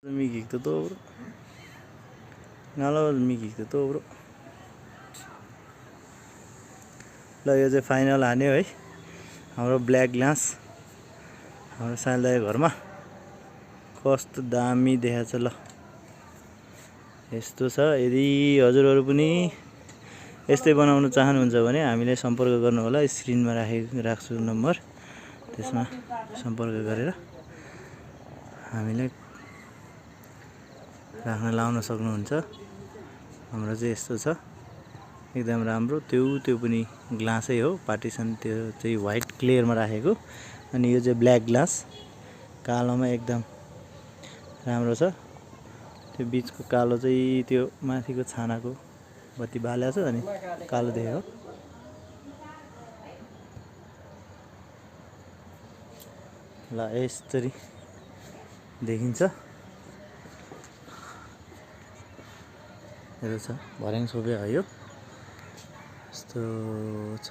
Mi gikti todo, bro. Ngalo mi gikti todo, bro. ल यो चाहिँ फाइनल हान्यो है हाम्रो ब्ल्याक ग्लास हाम्रो साइलदाको घरमा कस्तो दामी देखाछ ल यस्तो छ। यदि हजुरहरु पनि यस्तै बनाउन चाहनुहुन्छ भने हामीलाई सम्पर्क गर्नु होला। स्क्रिनमा राख्छु नम्बर, त्यसमा सम्पर्क गरेर हामीलाई राख्न लाउन सक्नुहुन्छ। हाम्रो चाहिँ यस्तो छ, एकदम राम्रो। त्यो पनि ग्लासै हो, पार्टिसन त्यो चाहिँ व्हाइट क्लियरमा राखेको, अनि यो चाहिँ ब्ल्याक ग्लास कालोमा एकदम राम्रो छ। त्यो बीचको कालो चाहिँ त्यो माथिको छानाको बत्ती बालेको छ अनि कालो देखेको। ल यसरी देखिन्छ। यो छ भर्याङ सोफे हो, यो यस्तो छ।